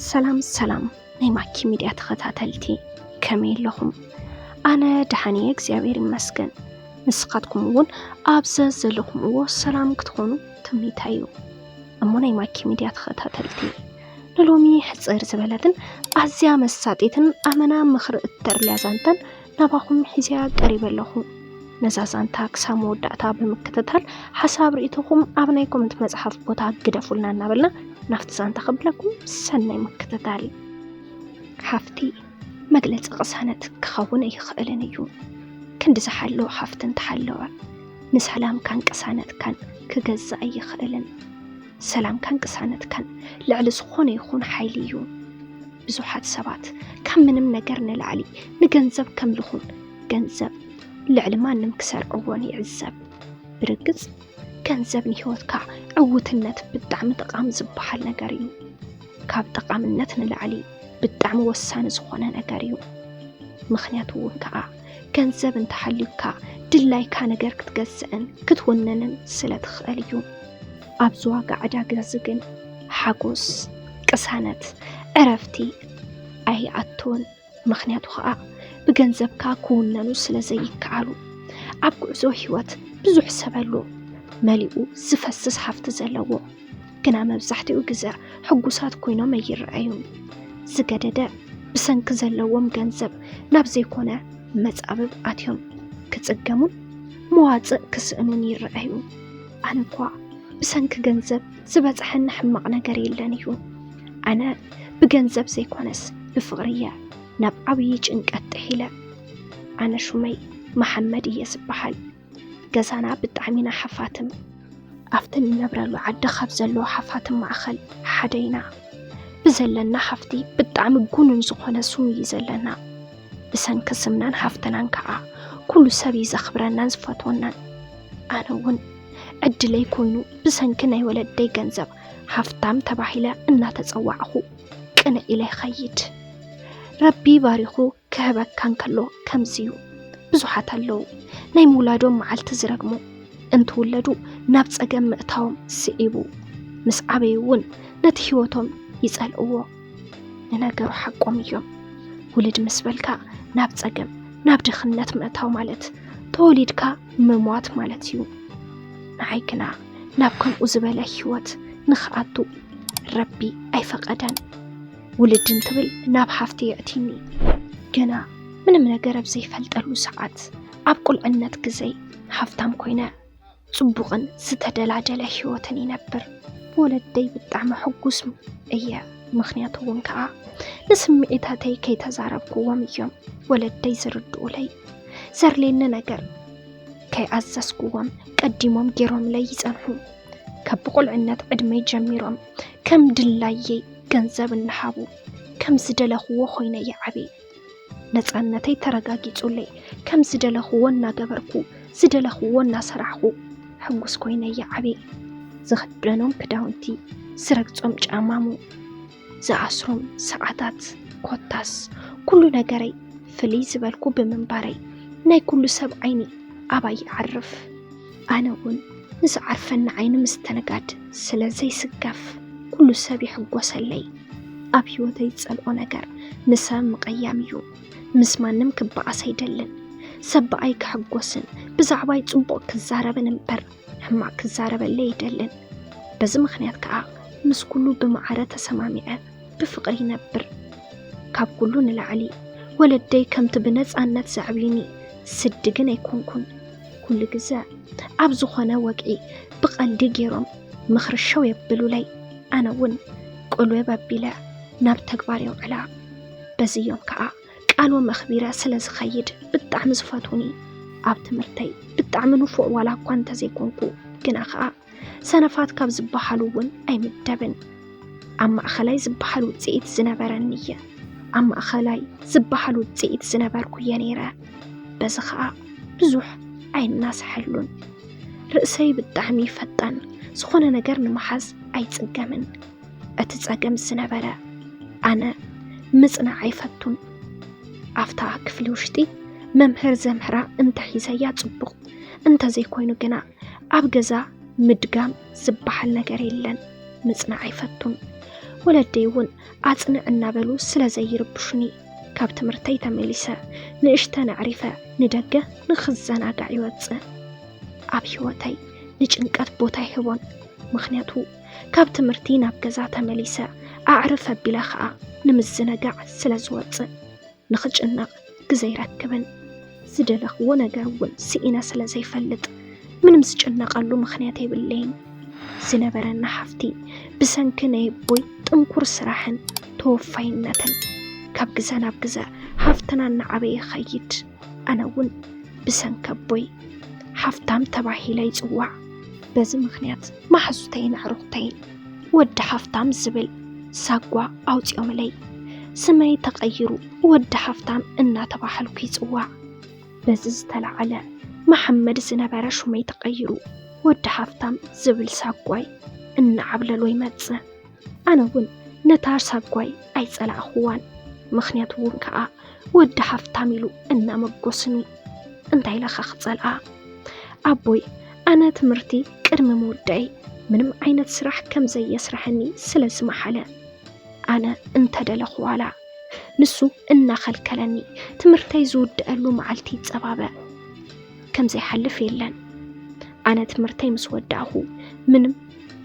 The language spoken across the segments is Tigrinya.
ሰላም ሰላም ናይ ማኪ ሚድያ ተኸታተልቲ፣ ከመይ ኣለኹም? ኣነ ደሓን እየ እግዚኣብሔር ይመስገን። ንስኻትኩም እውን ኣብ ዘዘለኹምዎ ሰላም ክትኾኑ ትምኒተይ እዩ። እሞ ናይ ማኪ ሚድያ ተኸታተልቲ፣ ንሎሚ ሕፅር ዝበለትን ኣዝያ መሳጢትን ኣመና ምኽሪ እተርልያ ዛንታን ናባኹም ሒዝያ ቀሪበ ኣለኹ። ነዛ ዛንታ ክሳብ መወዳእታ ብምክትታል ሓሳብ ርእይቶኹም ኣብ ናይ ኮመንት መፅሓፍ ቦታ ግደፉልና እናበልና ናብቲ ዛንታ ከብለኩም ሰናይ ምክትታል። ሓፍቲ መግለፂ ቅሳነት ክኸውን ኣይኽእልን እዩ። ክንዲ ዝሓለወ ሓፍቲ እንተሓለወ ንሰላምካን ቅሳነትካን ክገዝእ ኣይኽእልን። ሰላምካን ቅሳነትካን ልዕሊ ዝኾነ ይኹን ሓይሊ እዩ። ብዙሓት ሰባት ካብ ምንም ነገር ንላዕሊ ንገንዘብ ከምልኹን ገንዘብ ልዕሊ ማንም ክሰርዕዎን ይዕዘብ። ብርግጽ ገንዘብ ንህይወትካ ዕውትነት ብጣዕሚ ጠቓሚ ዝበሃል ነገር እዩ። ካብ ጠቓምነት ንላዕሊ ብጣዕሚ ወሳኒ ዝኾነ ነገር እዩ። ምኽንያቱ እውን ከዓ ገንዘብ እንተሃልዩካ ድላይካ ነገር ክትገዝእን ክትውንንን ስለ ትኽእል እዩ። ኣብዚ ዋጋ ዕዳጋ እዚ ግን ሓጎስ፣ ቅሳነት፣ ዕረፍቲ ኣይኣትውን። ምኽንያቱ ከዓ ብገንዘብካ ክውነኑ ስለ ዘይከኣሉ። ኣብ ጉዕዞ ህይወት ብዙሕ ሰብ ኣሎ መሊኡ ዝፈስስ ሃፍቲ ዘለዎ፣ ግና መብዛሕትኡ ግዘ ሕጉሳት ኮይኖም ኣይረኣዩን። ዝገደደ ብሰንኪ ዘለዎም ገንዘብ ናብ ዘይኮነ መጻብብ ኣትዮም ክጽገሙን መዋጽእ ክስእኑን ይረኣዩ። ኣነ እኳ ብሰንኪ ገንዘብ ዝበጽሐኒ ሕማቕ ነገር የለን እዩ። ኣነ ብገንዘብ ዘይኮነስ ብፍቕሪ እየ ናብ ዓብዪ ጭንቀት ጥሒለ። ኣነ ሹመይ መሓመድ እየ ዝበሃል። ገዛና ብጣዕሚ ኢና ሓፋትም። ኣብቲ ንነብረሉ ዓዲ ካብ ዘለዉ ሓፋትም ማእኸል ሓደ ኢና። ብዘለና ሃፍቲ ብጣዕሚ ጉኑን ዝኾነ ስም እዩ ዘለና። ብሰንኪ ስምናን ሃፍትናን ከዓ ኩሉ ሰብ እዩ ዘኽብረናን ዝፈትወናን። ኣነ እውን ዕድለይ ኮይኑ ብሰንኪ ናይ ወለደይ ገንዘብ ሃፍታም ተባሂለ እናተፀዋዕኹ ቅንዕ ኢለ ይኸይድ። ረቢ ባሪኹ ክህበካ እንከሎ ከምዚ እዩ። ብዙሓት ኣለዉ ናይ ምውላዶም መዓልቲ ዝረግሙ፣ እንትውለዱ ናብ ጸገም ምእታዎም ስዒቡ፣ ምስ ዓበዩ እውን ነቲ ህይወቶም ይጸልእዎ። ንነገሩ ሓቆም እዮም። ውልድ ምስ በልካ ናብ ጸገም፣ ናብ ድኽነት ምእታው ማለት ተወሊድካ ምሟት ማለት እዩ። ንዓይ ግና ናብ ከምኡ ዝበለ ህይወት ንኽኣቱ ረቢ ኣይፈቐደን። ውልድ እንትብል ናብ ሃፍቲ የእቲኒ። ገና ምንም ነገር ኣብ ዘይፈልጠሉ ሰዓት፣ ኣብ ቁልዕነት ግዘይ ሃፍታም ኮይነ፣ ጽቡቕን ዝተደላደለ ህይወትን ይነብር። ብወለደይ ብጣዕሚ ሕጉስ እየ። ምኽንያቱ እውን ከኣ ንስምዒታተይ ከይተዛረብኩዎም እዮም ወለደይ ዝርድኡለይ። ዘድልየኒ ነገር ከይኣዘዝኩዎም ቀዲሞም ገይሮምለይ ይጸንሑ። ካብ ብቑልዕነት ዕድመይ ጀሚሮም ከም ድላየይ ገንዘብ እናሃቡ ከም ዝደለኽዎ ኮይነ ይዓብየ። ነጻነተይ ተረጋጊጹለይ ከም ዝደለኽዎ እናገበርኩ ዝደለኽዎ እናሰራሕኹ ሕጉስ ኮይነ ይዓብየ። ዝኽደኖም ክዳውንቲ፣ ዝረግጾም ጫማሙ፣ ዝኣስሮም ሰዓታት፣ ኮታስ ኩሉ ነገረይ ፍልይ ዝበልኩ ብምንባረይ ናይ ኩሉ ሰብ ዓይኒ ኣባይ ይዓርፍ። ኣነ እውን ንዝዓርፈኒ ዓይኒ ምስትንጋድ ስለ ዘይስከፍ ኩሉ ሰብ ይሕጎሰለይ። ኣብ ህይወተይ ዝጸልኦ ነገር ንሰብ ምቕያም እዩ። ምስ ማንም ክበኣስ ኣይደልን። ሰብ ብኣይ ክሕጎስን ብዛዕባይ ጽቡቕ ክዛረብን እምበር ሕማቕ ክዛረበለይ ኣይደልን። በዚ ምኽንያት ከኣ ምስ ኩሉ ብማዕረ ተሰማሚዐ ብፍቕሪ ይነብር። ካብ ኩሉ ንላዕሊ ወለደይ ከምቲ ብነጻነት ዘዕብዩኒ ስዲ ግን ኣይኮንኩን። ኩሉ ግዘ ኣብ ዝኾነ ወግዒ ብቐልዲ ገይሮም ምኽሪ ሸው የብሉለይ። ኣነ እውን ቁልብ ኣቢለ ናብ ተግባር የውዕላ። በዚ እዮም ከኣ ቃሎም ኣኽቢረ ስለ ዝኸይድ ብጣዕሚ ዝፈትዉኒ። ኣብ ትምህርተይ ብጣዕሚ ንፉዕ ዋላ እኳ እንተዘይኮንኩ፣ ግና ከኣ ሰነፋት ካብ ዝበሃሉ እውን ኣይምደብን። ኣብ ማእኸላይ ዝበሃል ውፅኢት ዝነበረኒ እየ። ኣብ ማእኸላይ ዝበሃል ውፅኢት ዝነበርኩ እየ ነይረ። በዚ ኸዓ ብዙሕ ኣይናስሐሉን። ርእሰይ ብጣዕሚ ፈጣን፣ ዝኾነ ነገር ንምሓዝ ኣይፅገምን። እቲ ፀገም ዝነበረ ኣነ ምፅናዕ ኣይፈቱን። ኣብታ ክፍሊ ውሽጢ መምህር ዘምህራ እንተሒዘያ ፅቡቕ፣ እንተዘይኮይኑ ግና ኣብ ገዛ ምድጋም ዝበሃል ነገር የለን። ምፅናዕ ኣይፈቱን። ወለደይ እውን ኣጽንዕ እናበሉ ስለ ዘይርብሹኒ፣ ካብ ትምህርተይ ተመሊሰ ንእሽተን ኣዕሪፈ ንደገ ንኽዘናጋዕ ይወጽእ። ኣብ ህይወተይ ንጭንቀት ቦታ ይህቦን፣ ምኽንያቱ ካብ ትምህርቲ ናብ ገዛ ተመሊሰ ኣዕርፍ ኣቢለ ኸኣ ንምዝንጋዕ ስለ ዝወጽእ። ንኽጭነቕ ግዜ ኣይረክብን። ዝደለኽዎ ነገር እውን ስኢነ ስለ ዘይፈልጥ፣ ምንም ዝጭነቐሉ ምኽንያት የብለይን። ዝነበረና ሃፍቲ ብሰንኪ ናይ ኣቦይ ጥንኩር ስራሕን ተወፋይነትን፣ ካብ ግዘ ናብ ግዘ ሃፍትና እናዓበየ ይኸይድ። ኣነ እውን ብሰንኪ ኣቦይ ሃፍታም ተባሂለ ይጽዋዕ። በዚ ምኽንያት መሓዙተይን ኣዕሩኽተይን ወዲ ሃፍታም ዝብል ሳጓ ኣውጺኦምለይ። ስመይ ተቐይሩ ወዲ ሃፍታም እናተባሃልኩ ይጽዋዕ። በዚ ዝተላዓለ መሓመድ ዝነበረ ሹመይ ተቐይሩ ወዲ ሃፍታም ዝብል ሳጓይ እናዓብለሎ ይመጽእ። ኣነ እውን ነታ ሳጓይ ኣይጸላእኽዋን። ምኽንያቱ እውን ከኣ ወዲ ሃፍታም ኢሉ እናመጎስኒ። እንታይ ኢለ ኸ ክጸልኣ? ኣቦይ፣ ኣነ ትምህርቲ ቅድሚ ምውዳእይ ምንም ዓይነት ስራሕ ከም ዘየስርሐኒ ስለ ዝመሓለ፣ ኣነ እንተደለኹ ዋላ ንሱ እናኸልከለኒ፣ ትምህርተይ ዝውድኣሉ መዓልቲ ይጸባበ። ከም ዘይሓልፍ የለን። ኣነ ትምህርተይ ምስ ወዳእኹ ምንም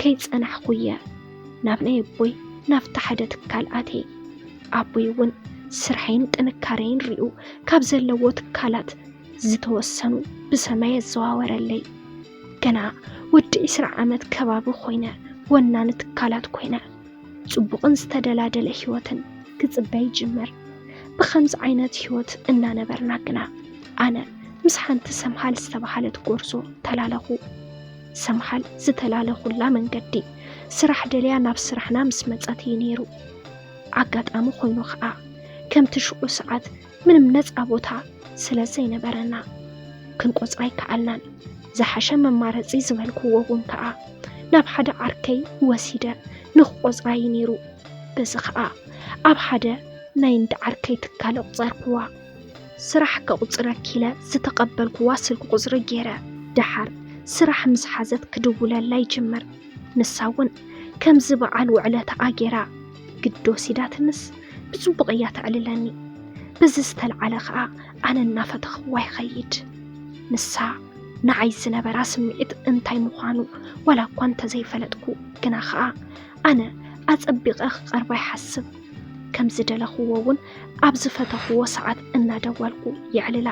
ከይጸናሕኹ እየ ናብ ናይ ኣቦይ ናብቲ ሓደ ትካል ኣትየ። ኣቦይ እውን ስርሐይን ጥንካረይን ሪኡ ካብ ዘለዎ ትካላት ዝተወሰኑ ብሰማይ ኣዘዋወረለይ። ገና ወዲ ዕስራ ዓመት ከባቢ ኮይነ፣ ወናኒ ትካላት ኮይነ፣ ጽቡቕን ዝተደላደለ ህይወትን ክጽበ ይጅምር። ብኸምዚ ዓይነት ህይወት እናነበርና ግና፣ ኣነ ምስ ሓንቲ ሰምሃል ዝተባህለት ጎርዞ ተላለኹ። ሰምሃል ዝተላለኹላ መንገዲ፣ ስራሕ ደልያ ናብ ስራሕና ምስ መጸት እዩ ነይሩ። ኣጋጣሚ ኮይኑ ኸኣ፣ ከምቲ ሽዑ ሰዓት ምንም ነጻ ቦታ ስለ ዘይነበረና፣ ክንቆጽራ ኣይከኣልናን። ዝሓሸ መማረጺ ዝበልክዎ እውን ከኣ፣ ናብ ሓደ ዓርከይ ወሲደ ንኽቆጽራ እዩ ነይሩ። በዚ ኸኣ፣ ኣብ ሓደ ናይ እንዳ ዓርከይ ትካል ኣቑጸርክዋ። ስራሕ ከቑጽረኪ ኢለ ዝተቐበልክዋ ስልኪ ቁጽሪ ገይረ፣ ደሓር ስራሕ ምስ ሓዘት ክድውለላ ይጅምር። ንሳ እውን ከምዚ በዓል ውዕለታኣ ገይራ ግዲ ወሲዳትንስ ብጽቡቕ እያ ተዕልለኒ። በዚ ዝተልዓለ ኸኣ ኣነ እናፈተኽዋ ይኸይድ። ንሳ ንዓይ ዝነበራ ስምዒት እንታይ ምዃኑ ዋላ እኳ እንተዘይፈለጥኩ፣ ግና ኸኣ ኣነ ኣጸቢቐ ክቐርባ ይሓስብ። ከም ዝደለኽዎ እውን ኣብ ዝፈተኽዎ ሰዓት እናደወልኩ የዕልላ።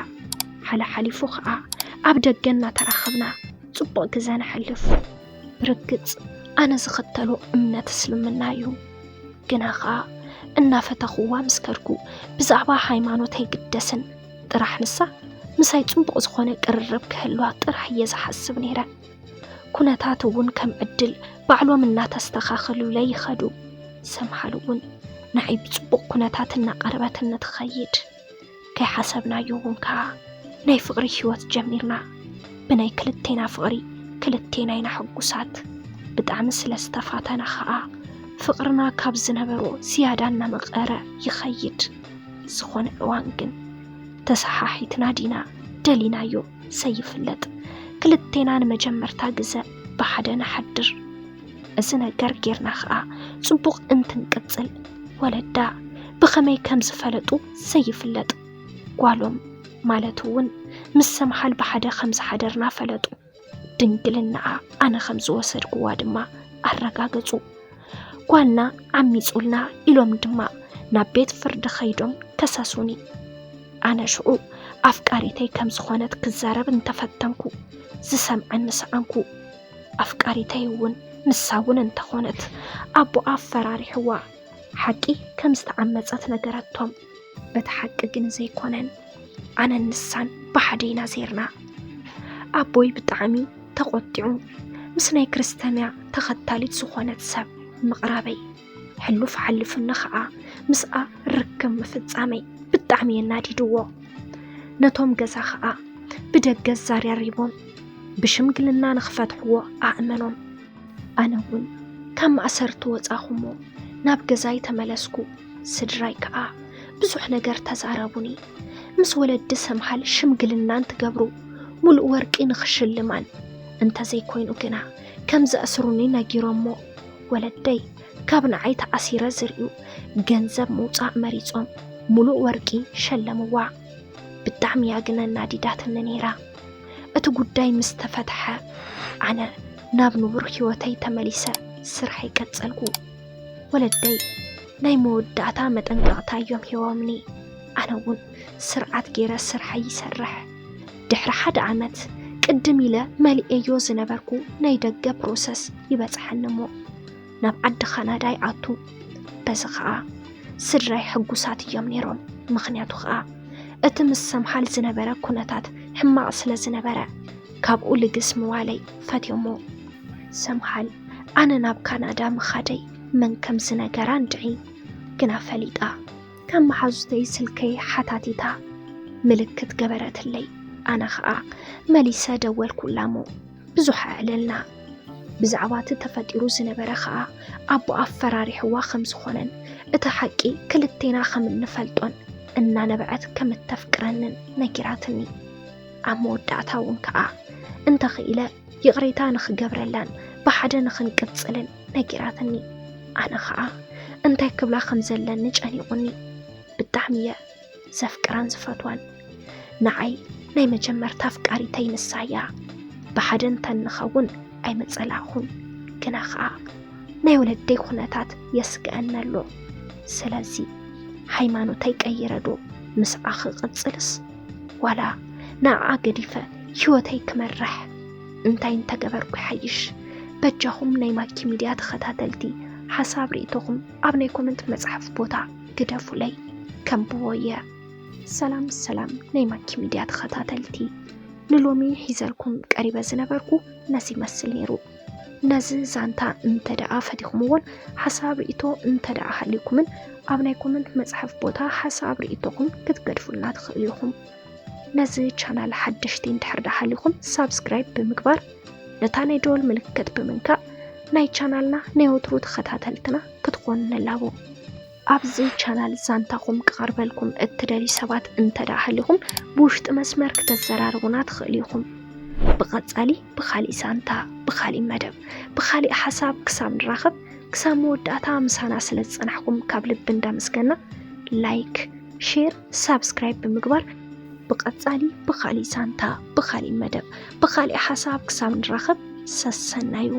ሓለሓሊፉ ኸኣ ኣብ ደገ እናተራኸብና ጽቡቕ ግዘ ነሕልፍ። ብርግጽ ኣነ ዝኽተሎ እምነት እስልምና እዩ። ግና ኸኣ እናፈተኽዋ ምስ ከድኩ ብዛዕባ ሃይማኖት ኣይግደስን። ጥራሕ ንሳ ምሳይ ጽቡቕ ዝኾነ ቅርርብ ክህልዋ ጥራሕ እየ ዝሓስብ ነይረ። ኩነታት እውን ከም ዕድል ባዕሎም እናተስተኻኸሉለይ ይኸዱ። ሰምሃል እውን ንዓይ ብጽቡቕ ኩነታት እናቐረበትኒ ትኸይድ። ከይሓሰብናዮ እውን ከኣ ናይ ፍቕሪ ህይወት ጀሚርና። ብናይ ክልቴና ፍቕሪ ክልቴና ኢና ሕጉሳት። ብጣዕሚ ስለ ዝተፋተና ከኣ ፍቕርና ካብ ዝነበሮ ዝያዳ እናመቐረ ይኸይድ። ዝኾነ እዋን ግን ተሰሓሒትና ዲና ደሊናዮ ዘይፍለጥ ክልቴና ንመጀመርታ ግዘ ብሓደ ንሓድር። እዚ ነገር ጌርና ኸኣ ጽቡቕ እንትንቅጽል፣ ወለዳ ብኸመይ ከም ዝፈለጡ ዘይፍለጥ፣ ጓሎም ማለት እውን ምስ ሰምሃል ብሓደ ከም ዝሓደርና ፈለጡ። ድንግልናኣ ኣነ ከም ዝወሰድክዋ ድማ ኣረጋገጹ። ጓልና ዓሚጹልና ኢሎም ድማ ናብ ቤት ፍርዲ ኸይዶም ከሰሱኒ። ኣነ ሽዑ ኣፍቃሪተይ ከም ዝኾነት ክዛረብ እንተፈተንኩ፣ ዝሰምዓኒ ሰኣንኩ። ኣፍቃሪተይ እውን ንሳ እውን እንተኾነት ኣቦኣ ኣፈራሪሕዋ ሓቂ ከም ዝተዓመጸት ነገረቶም። በቲ ሓቂ ግን ዘይኮነን፣ ኣነን ንሳን ብሓደ ኢና ዜርና። ኣቦይ ብጣዕሚ ተቖጢዑ፣ ምስ ናይ ክርስትያ ተኸታሊት ዝኾነት ሰብ ምቕራበይ፣ ሕሉፍ ሓሊፉኒ ኸኣ ምስኣ ርክብ ምፍጻመይ ብጣዕሚ የናዲድዎ። ነቶም ገዛ ኸኣ ብደገ ኣዛራሪቦም ብሽምግልና ንኽፈትሕዎ ኣእመኖም። ኣነ እውን ካብ ማእሰርቲ ወጻኹ እሞ ናብ ገዛይ ተመለስኩ። ስድራይ ከኣ ብዙሕ ነገር ተዛረቡኒ። ምስ ወለዲ ሰምሃል ሽምግልና እንትገብሩ፣ ሙሉእ ወርቂ ንኽሽልማን፣ እንተዘይኮይኑ ግና ከም ዘእስሩኒ ነጊሮሞ። ወለደይ ካብ ንዓይ ተኣሲረ ዝርእዩ ገንዘብ ምውጻእ መሪጾም፣ ሙሉእ ወርቂ ሸለምዋ። ብጣዕሚ እያ ግን ኣናዲዳትኒ ነይራ። እቲ ጉዳይ ምስ ተፈትሐ፣ ኣነ ናብ ንቡር ህይወተይ ተመሊሰ ስርሐይ ቀጸልኩ። ወለደይ ናይ መወዳእታ መጠንቀቕታ እዮም ሂቦምኒ። ኣነ እውን ስርዓት ገይረ ስርሐይ ይሰርሕ። ድሕሪ ሓደ ዓመት፣ ቅድም ኢለ መሊኤዮ ዝነበርኩ ናይ ደገ ፕሮሰስ ይበጽሐኒ እሞ፣ ናብ ዓዲ ካናዳ ይኣቱ። በዚ ኸኣ ስድራይ ሕጉሳት እዮም ነይሮም። ምኽንያቱ ኸኣ እቲ ምስ ሰምሃል ዝነበረ ኩነታት ሕማቕ ስለ ዝነበረ፣ ካብኡ ልግስ ምባለይ ፈትዮሞ። ሰምሃል ኣነ ናብ ካናዳ ምኻደይ መን ከም ዝነገራ እንድዒ ግና ፈሊጣ። ካብ መሓዙተይ ስልከይ ሓታቲታ ምልክት ገበረትለይ። ኣነ ኸኣ መሊሰ ደወልኩላ እሞ ብዙሕ ኣዕለልና። ብዛዕባ እቲ ተፈጢሩ ዝነበረ ኸኣ ኣቦኣ ኣፈራሪሕዋ ከም ዝኾነን እቲ ሓቂ ክልቴና ከም እንፈልጦን እናነበዐት ከም እተፍቅረንን ነጊራትኒ። ኣብ መወዳእታ እውን ከኣ እንተኽኢለ ይቕሬታ ንኽገብረላን ብሓደ ንኽንቅጽልን ነጊራትኒ። ኣነ ኸኣ እንታይ ክብላ ከም ዘለኒ ጨኒቑኒ። ብጣዕሚ እየ ዘፍቅራን ዝፈትዋን። ንዓይ ናይ መጀመርታ ኣፍቃሪተይ ንሳ እያ። ብሓደ እንተ ንኸውን ኣይምጸላእኹን። ግና ኸኣ ናይ ወለደይ ኩነታት የስግኣኒ ኣሎ። ስለዚ ሃይማኖተይ ቀይረ ዶ ምስኣ ክቕጽልስ? ዋላ ንኣኣ ገዲፈ ህይወተይ ክመርሕ? እንታይ እንተገበርኩ ይሓይሽ? በጃኹም ናይ ማኪ ሚድያ ተኸታተልቲ ሓሳብ ርእይቶኹም ኣብ ናይ ኮመንት መጽሓፍ ቦታ ግደፉለይ፣ ከንብቦ እየ። ሰላም ሰላም ናይ ማኪ ሚድያ ተኸታተልቲ፣ ንሎሚ ሒዘልኩም ቀሪበ ዝነበርኩ ነዚ ይመስል ነይሩ። ነዚ ዛንታ እንተ ደኣ ፈቲኹምዎን ሓሳብ ርእይቶ እንተ ደኣ ሃልዩኩምን ኣብ ናይ ኮመንት መጽሓፍ ቦታ ሓሳብ ርእይቶኹም ክትገድፉልና ትኽእሉ ኢኹም። ነዚ ቻናል ሓደሽቲ እንድሕር ደኣ ሃሊኹም ሳብስክራይብ ብምግባር ነታ ናይ ደወል ምልክት ብምንካእ ናይ ቻናልና ናይ ወትሩ ተኸታተልትና ክትኾኑ ንላቦ። ኣብዚ ቻናል ዛንታኹም ክቐርበልኩም እትደልዩ ሰባት እንተ ደኣ ሃሊኹም ብውሽጢ መስመር ክተዘራርቡና ትኽእሉ ኢኹም። ብቐጻሊ ብኻሊእ ዛንታ፣ ብኻሊእ መደብ፣ ብኻሊእ ሓሳብ ክሳብ ንራኸብ ክሳብ መወዳእታ ምሳና ስለ ዝጸናሕኩም ካብ ልቢ እንዳመስገና ላይክ፣ ሼር፣ ሳብስክራይብ ብምግባር ብቐጻሊ ብኻሊእ ዛንታ፣ ብኻሊእ መደብ፣ ብኻሊእ ሓሳብ ክሳብ ንራኸብ ሰሰናዩ።